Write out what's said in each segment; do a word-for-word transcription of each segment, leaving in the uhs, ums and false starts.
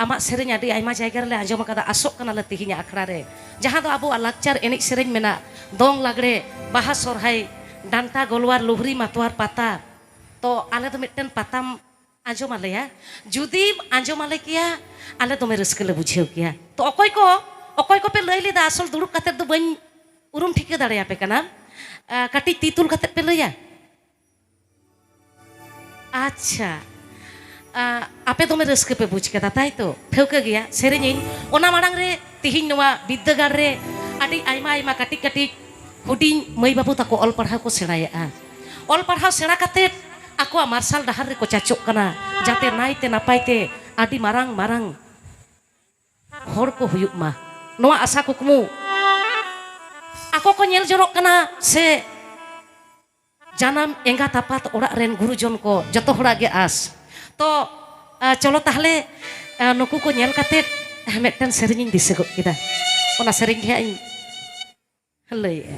ᱟᱢᱟᱜ ᱥᱮᱨᱮᱧ ᱟᱹᱰᱤ ᱟᱭᱢᱟ ᱡᱟᱭᱜᱟ ᱨᱮᱞᱮ ᱟᱸᱡᱚᱢ ᱟᱠᱟᱫᱟ, ᱟᱥᱚᱜ ᱠᱟᱱᱟᱞᱮ ᱛᱮᱦᱮᱧᱟᱜ ᱟᱠᱷᱲᱟ ᱨᱮ, ᱡᱟᱦᱟᱸ ᱫᱚ ᱟᱵᱚᱣᱟᱜ ᱞᱟᱠᱪᱟᱨ ᱮᱱᱮᱡ ᱥᱮᱨᱮᱧ ᱢᱮᱱᱟᱜ, ᱫᱚᱝ, ᱞᱟᱜᱽᱲᱮ, ᱵᱟᱦᱟ, ᱥᱚᱨᱦᱟᱭ, ᱰᱟᱱᱴᱟ, ᱜᱚᱞᱣᱟᱨ, ᱞᱩᱦᱨᱤ, ᱢᱟᱛᱣᱟᱨ, ᱯᱟᱛᱟ᱾ ᱛᱚ ᱟᱞᱮ ᱫᱚ ᱢᱤᱫᱴᱮᱱ ᱯᱟᱛᱟᱢ ᱟᱸᱡᱚᱢ ᱟᱞᱮᱭᱟ, ᱡᱩᱫᱤᱢ ᱟᱸᱡᱚᱢ ᱟᱞᱮ ᱠᱮᱭᱟ, ᱟᱞᱮ ᱫᱚᱢᱮ ᱨᱟᱹᱥᱠᱟᱹ ᱞᱮ ᱵᱩᱡᱷᱟᱹᱣ ᱠᱮᱭᱟ᱾ ᱛᱚ ᱚᱠᱚᱭ ᱠᱚ, ᱚᱠᱚᱭ ᱠᱚᱯᱮ ᱞᱟᱹᱭ ᱞᱮᱫᱟ ᱟᱥᱚᱞ ᱫᱩᱲᱩᱵ ᱠᱟᱛᱮᱫ ᱫᱚ ᱵᱟᱹᱧ ᱩᱨᱩᱢ ᱴᱷᱤᱠᱟᱹ ᱫᱟᱲᱮᱭᱟᱯᱮ ᱠᱟᱱᱟ? ᱟ, ᱠᱟᱹᱴᱤᱡ ᱛᱤ ᱛᱩᱞ ᱠᱟᱛᱮᱫ ᱯᱮ ᱞᱟᱹᱭᱟ᱾ ᱟᱪᱪᱷᱟ, ᱟ, ᱟᱯᱮ ᱫᱚᱢᱮ ᱨᱟᱹᱥᱠᱟᱹ ᱯᱮ ᱵᱩᱡᱽ ᱠᱮᱫᱟ, ᱛᱟᱭ ᱛᱚ? ᱴᱷᱟᱹᱣᱠᱟᱹ ᱜᱮᱭᱟ, ᱥᱮᱨᱮᱧᱟᱹᱧ᱾ ᱚᱱᱟ ᱢᱟᱲᱟᱝ ᱨᱮ ᱛᱤᱦᱤᱧ ᱱᱚᱣᱟ ᱵᱤᱫᱽᱫᱟᱹᱜᱟᱲ ᱨᱮ ᱟᱹᱰᱤ ᱟᱭᱢᱟ ᱟᱭᱢᱟ ᱠᱟᱹᱴᱤᱡ ᱠᱟᱹᱴᱤᱡ ᱦᱩᱰᱤᱧ ᱢᱟᱹᱭ ᱵᱟᱹᱵᱩ ᱛᱟᱠᱚ ᱚᱞ ᱯᱟᱲᱦᱟᱣ ᱠᱚ ᱥᱮᱬᱟᱭᱮᱫᱼᱟ᱾ ᱚᱞ ᱯᱟᱲᱦᱟᱣ ᱥᱮᱬᱟ ᱠᱟᱛᱮᱫ ᱟᱠᱚᱣᱟᱜ ᱢᱟᱨᱥᱟᱞ ᱰᱟᱦᱟᱨ ᱨᱮᱠᱚ ᱪᱟᱪᱚᱜ ᱠᱟᱱᱟ, ᱡᱟᱛᱮ ᱱᱟᱭᱛᱮ ᱱᱟᱯᱟᱭ ᱛᱮ ᱟᱹᱰᱤ ᱢᱟᱨᱟᱝ ᱢᱟᱨᱟᱝ ᱦᱚᱲ ᱠᱚ ᱦᱩᱭᱩᱜ ᱢᱟ, ᱱᱚᱣᱟ ᱟᱥᱟ ᱠᱩᱠᱢᱩ ᱟᱠᱚ ᱠᱚ ᱧᱮᱞ ᱡᱚᱱᱚᱜ ᱠᱟᱱᱟ᱾ ᱥᱮ ᱡᱟᱱᱟᱢ ᱮᱸᱜᱟᱛ ᱟᱯᱟᱛ ᱚᱲᱟᱜ ᱨᱮᱱ ᱜᱩᱨᱩᱡᱚᱱ ᱠᱚ ᱡᱚᱛᱚ ᱦᱚᱲᱟᱜ ᱜᱮ ᱟᱥ᱾ ᱛᱚ, ᱟ, ᱪᱚᱞᱚ ᱛᱟᱦᱞᱮ, ᱟ, ᱱᱩᱠᱩ ᱠᱚ ᱧᱮᱞ ᱠᱟᱛᱮᱫ ᱢᱤᱫᱴᱮᱱ ᱥᱮᱨᱮᱧ ᱤᱧ ᱫᱤᱥᱟᱹ ᱜᱚᱫ ᱠᱮᱫᱟ, ᱚᱱᱟ ᱥᱮᱨᱮᱧ ᱜᱮ ᱦᱟᱸᱜ ᱤᱧ ᱞᱟᱹᱭᱮᱜᱼᱟ᱾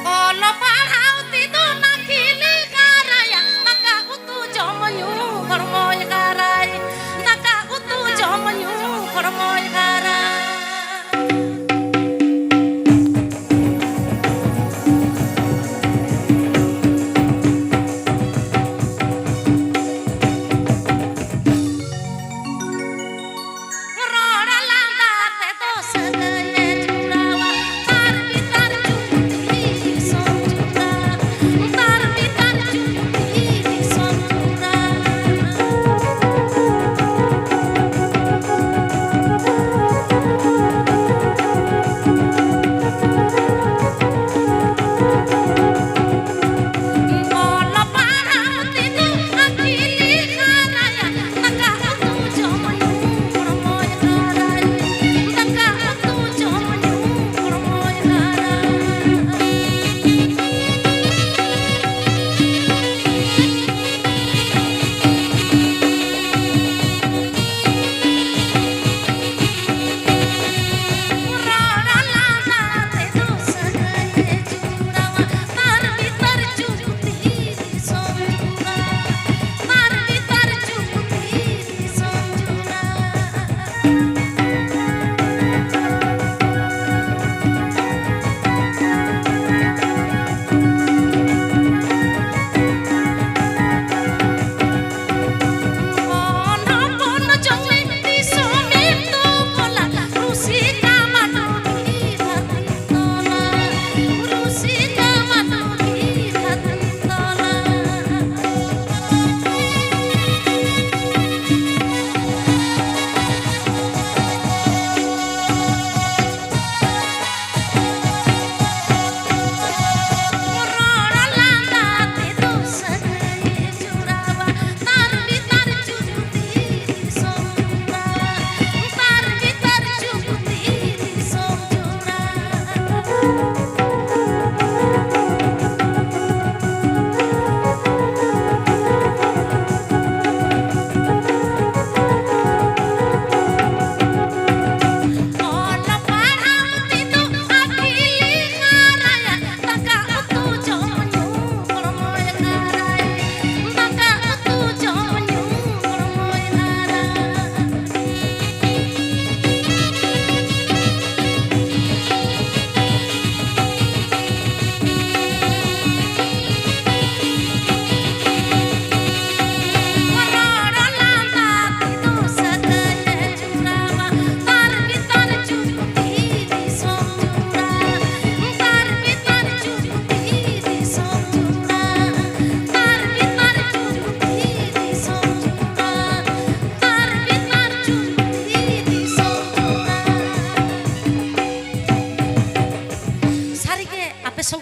ᱚᱞ ᱯᱟᱲᱦᱟᱣ ᱛᱮᱫᱚ ᱱᱟᱹᱠᱤᱞ ᱜᱟᱨᱟᱭᱟ, ᱫᱟᱠᱟ ᱩᱛᱩ ᱡᱚᱢ ᱧᱩ ᱦᱚᱲᱢᱚᱭ ᱜᱟᱨᱟᱭ, ᱫᱟᱠᱟ ᱩᱛᱩ ᱡᱚᱢ ᱧᱩ ᱦᱚᱲᱢᱚᱭ ᱜᱟᱨᱟᱭ᱾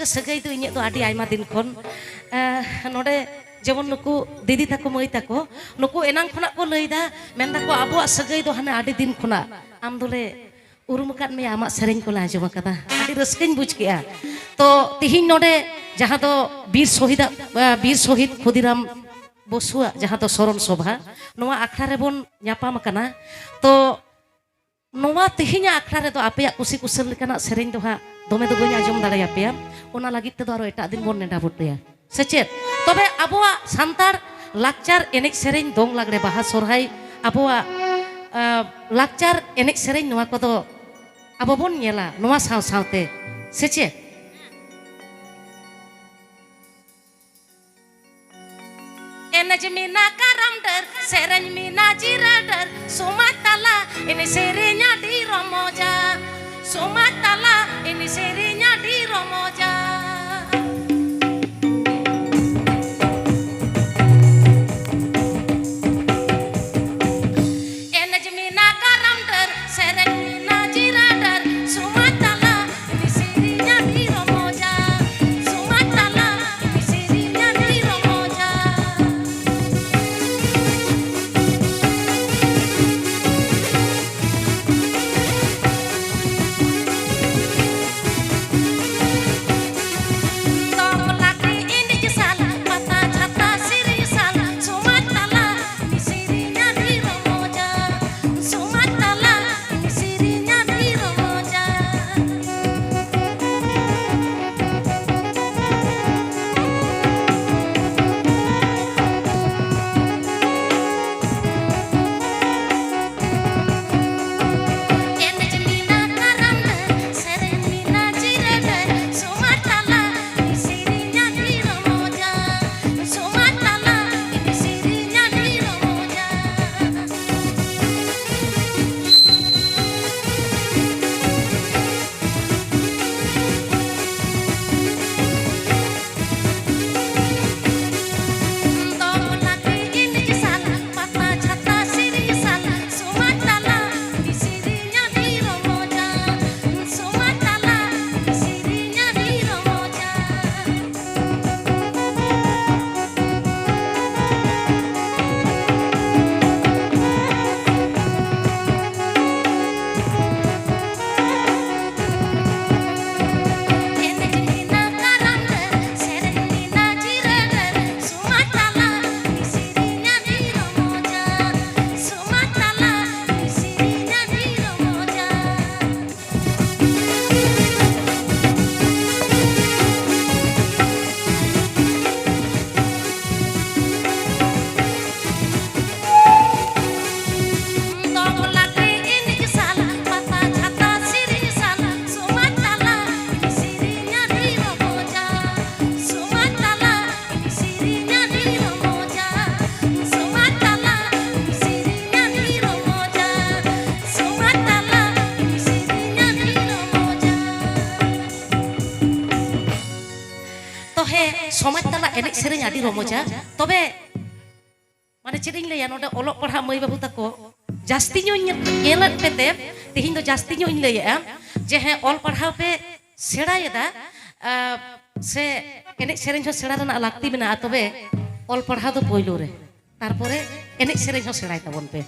ᱥᱟᱹᱜᱟᱹᱭ ᱫᱚ ᱤᱧᱟᱹᱜ ᱫᱚ ᱟᱹᱰᱤ ᱟᱭᱢᱟ ᱫᱤᱱ ᱠᱷᱚᱱ᱾ ᱮ, ᱱᱚᱰᱮ ᱡᱮᱢᱚᱱ ᱱᱩᱠᱩ ᱫᱤᱫᱤ ᱛᱟᱠᱚ, ᱢᱟᱹᱭ ᱛᱟᱠᱚ, ᱱᱩᱠᱩ ᱮᱱᱟᱝ ᱠᱷᱚᱱᱟᱜ ᱠᱚ ᱞᱟᱹᱭᱫᱟ, ᱢᱮᱱᱫᱟᱠᱚ, "ᱟᱵᱚᱣᱟᱜ ᱥᱟᱹᱜᱟᱹᱭ ᱫᱚ ᱦᱟᱱᱮ ᱟᱹᱰᱤ ᱫᱤᱱ ᱠᱷᱚᱱᱟᱜ, ᱟᱢ ᱫᱚᱞᱮ ᱩᱨᱩᱢ ᱟᱠᱟᱫ ᱢᱮᱭᱟ, ᱟᱢᱟᱜ ᱥᱮᱨᱮᱧ ᱠᱚᱞᱮ ᱟᱸᱡᱚᱢ ᱟᱠᱟᱫᱟ, ᱟᱹᱰᱤ ᱨᱟᱹᱥᱠᱟᱹᱧ ᱵᱩᱡᱽ ᱠᱮᱜᱼᱟ᱾" ᱛᱚ, ᱛᱤᱦᱤᱧ ᱱᱚᱰᱮ ᱡᱟᱦᱟᱸ ᱫᱚ ᱵᱤᱨ ᱥᱚᱦᱤᱫᱟᱜ, ᱮ, ᱵᱤᱨ ᱥᱚᱦᱤᱫ ᱠᱷᱩᱫᱤᱨᱟᱢ ᱵᱚᱥᱩᱣᱟᱜ ᱡᱟᱦᱟᱸ ᱫᱚ ᱥᱚᱨᱚᱱ ᱥᱚᱵᱷᱟ, ᱱᱚᱣᱟ ᱟᱠᱷᱲᱟ ᱨᱮᱵᱚᱱ ᱧᱟᱯᱟᱢ ᱟᱠᱟᱱᱟ᱾ ᱛᱚ, ᱱᱚᱣᱟ ᱛᱮᱦᱮᱧᱟᱜ ᱟᱠᱷᱲᱟ ᱨᱮᱫᱚ ᱟᱯᱮᱭᱟᱜ ᱠᱩᱥᱤ ᱠᱩᱥᱟᱹᱞ ᱞᱮᱠᱟᱱᱟᱜ ᱥᱮᱨᱮᱧ ᱫᱚ ᱦᱟᱸᱜ ᱫᱚᱢᱮ ᱫᱚ ᱵᱟᱹᱧ ᱟᱸᱡᱚᱢ ᱫᱟᱲᱮᱭᱟᱯᱮᱭᱟ, ᱚᱱᱟ ᱞᱟᱹᱜᱤᱫ ᱛᱮᱫᱚ ᱟᱨᱚ ᱮᱴᱟᱜ ᱫᱤᱱ ᱵᱚᱱ ᱱᱮᱰᱟ ᱵᱚᱴᱟᱭᱟ, ᱥᱮ ᱪᱮᱫ? ᱛᱚᱵᱮ ᱟᱵᱚᱣᱟᱜ ᱥᱟᱱᱛᱟᱲ ᱞᱟᱠᱪᱟᱨ ᱮᱱᱮᱡ ᱥᱮᱨᱮᱧ, ᱫᱚᱝ ᱞᱟᱜᱽᱲᱮ, ᱵᱟᱦᱟ ᱥᱚᱨᱦᱟᱭ, ᱟᱵᱚᱣᱟᱜ, ᱟ, ᱞᱟᱠᱪᱟᱨ ᱮᱱᱮᱡ ᱥᱮᱨᱮᱧ, ᱱᱚᱣᱟ ᱠᱚᱫᱚ ᱟᱵᱚ ᱵᱚᱱ ᱧᱮᱞᱟ ᱱᱚᱣᱟ ᱥᱟᱶ ᱥᱟᱶᱛᱮ, ᱥᱮ ᱪᱮᱫ? ᱮᱱᱮᱡ ᱢᱮᱱᱟᱜ ᱠᱟᱨᱟᱢ ᱰᱟᱹᱨ, ᱥᱮᱨᱮᱧ ᱢᱮᱱᱟᱜ ᱡᱤᱨᱟᱹ ᱰᱟᱹᱨ, ᱥᱚᱢᱟᱡᱽ ᱛᱟᱞᱟ ᱮᱱᱮᱡ ᱥᱮᱨᱮᱧ ᱟᱹᱰᱤ ᱨᱚᱢᱚᱡᱟ, ᱥᱚᱢᱟᱡᱽ ᱛᱟᱞᱟ ᱮᱱᱮᱡ ᱥᱮᱨᱮᱧ ᱟᱹᱰᱤ ᱨᱚᱢᱚᱡᱟ᱾ ᱮᱱᱮᱡ ᱢᱮᱱᱟᱜ ᱠᱟᱨᱟᱢ ᱰᱟᱹᱨ, ᱥᱮᱨᱮᱧ ᱢᱮᱱᱟᱜ ᱡᱤᱨᱟᱹ ᱰᱟᱹᱨ, ᱥᱚᱢᱟᱡᱽ ᱛᱟᱞᱟ ᱮᱱᱮᱡ ᱥᱮᱨᱮᱧ ᱟᱹᱰᱤ ᱨᱚᱢᱚᱡᱟ, ᱥᱚᱢᱟᱡᱽ ᱛᱟᱞᱟ ᱮᱱᱮᱡ ᱥᱮᱨᱮᱧ ᱟᱹᱰᱤ ᱨᱚᱢᱚᱡᱟ᱾ ᱦᱮᱸ, ᱥᱚᱢᱟᱡᱽ ᱛᱟᱞᱟ ᱮᱱᱮᱡ ᱥᱮᱨᱮᱧ ᱟᱹᱰᱤ ᱨᱚᱢᱚᱡᱟ᱾ ᱛᱚᱵᱮ ᱢᱟᱱᱮ ᱪᱮᱫ ᱤᱧ ᱞᱟᱹᱭᱟ, ᱱᱚᱰᱮ ᱚᱞᱚᱜ ᱯᱟᱲᱦᱟᱜ ᱢᱟᱹᱭ ᱵᱟᱹᱵᱩ ᱛᱟᱠᱚ ᱡᱟᱹᱥᱛᱤ ᱧᱚᱜ ᱤᱧ ᱧᱮᱞᱮᱫ ᱯᱮᱛᱮ, ᱛᱮᱦᱮᱧ ᱫᱚ ᱡᱟᱹᱥᱛᱤ ᱧᱚᱜ ᱤᱧ ᱞᱟᱹᱭᱮᱫᱼᱟ ᱡᱮ ᱦᱮᱸ, ᱚᱞ ᱯᱟᱲᱦᱟᱣ ᱯᱮ ᱥᱮᱬᱟᱭᱮᱫᱟ, ᱟᱨ ᱥᱮ ᱮᱱᱮᱡ ᱥᱮᱨᱮᱧ ᱦᱚᱸ ᱥᱮᱬᱟ ᱨᱮᱱᱟᱜ ᱞᱟᱹᱠᱛᱤ ᱢᱮᱱᱟᱜᱼᱟ, ᱛᱚᱵᱮ ᱚᱞ ᱯᱟᱲᱦᱟᱣ ᱫᱚ ᱯᱳᱭᱞᱳ ᱨᱮ, ᱛᱟᱨᱯᱚᱨᱮ ᱮᱱᱮᱡ ᱥᱮᱨᱮᱧ ᱦᱚᱸ ᱥᱮᱬᱟᱭ ᱛᱟᱵᱚᱱ ᱯᱮ᱾